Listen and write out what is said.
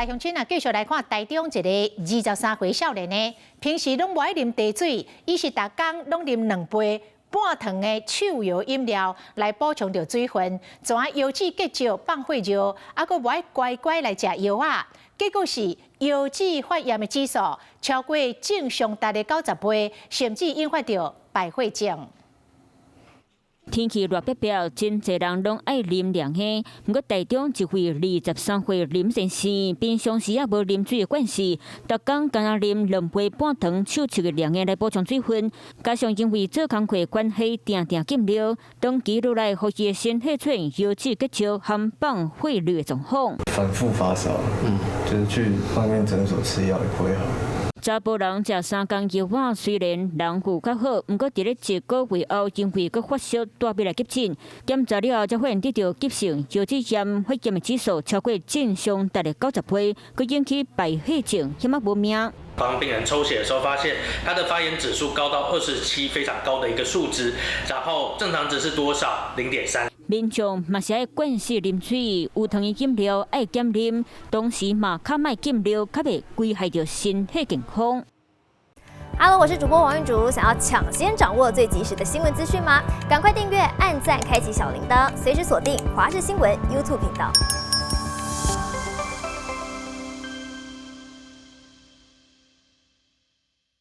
來鄉親啊，繼續來看台中一個23歲少年呢，平時攏無愛啉茶水，伊是逐工攏啉2杯半糖的手搖飲料來補充著水分，怎啊腰子結石放血尿，啊閣無愛乖乖來食藥仔，結果是腰子發炎的指數超過正常值的90倍，甚至引發著敗血症。天氣熱逼逼，真濟人攏愛啉涼的。毋過台中一位23歲林先生，平常時也無啉水的慣勢，逐工干焦啉2杯半糖手沖的涼的來補充水分。加上因為做工課的關係，定定禁尿，長期落來，予伊的身體出現腰子結石含放血尿的狀況。反覆發燒，就是去外面診所吃藥也不會好。查埔人食三工藥仔，雖然人有較好，毋過佇咧一個月後，因為閣發燒，帶欲來急診，檢查了後才發現得著急性腰子炎，發炎的指數超過正常值的90倍，閣引起敗血症，險仔無命。幫病人抽血的時候，發現他的發炎指數高到27，非常高的一個數值。然後正常值是多少？0.3。民眾嘛是愛慣勢啉水，有糖的飲料愛減啉，同時嘛較莫禁尿，較袂危害著身體健康。 Hello，我是主播王玉竹，想要搶先掌握最及時的新聞資訊嗎？趕快訂閱、按讚、開啟小鈴鐺，隨時鎖定華視新聞 YouTube 頻道。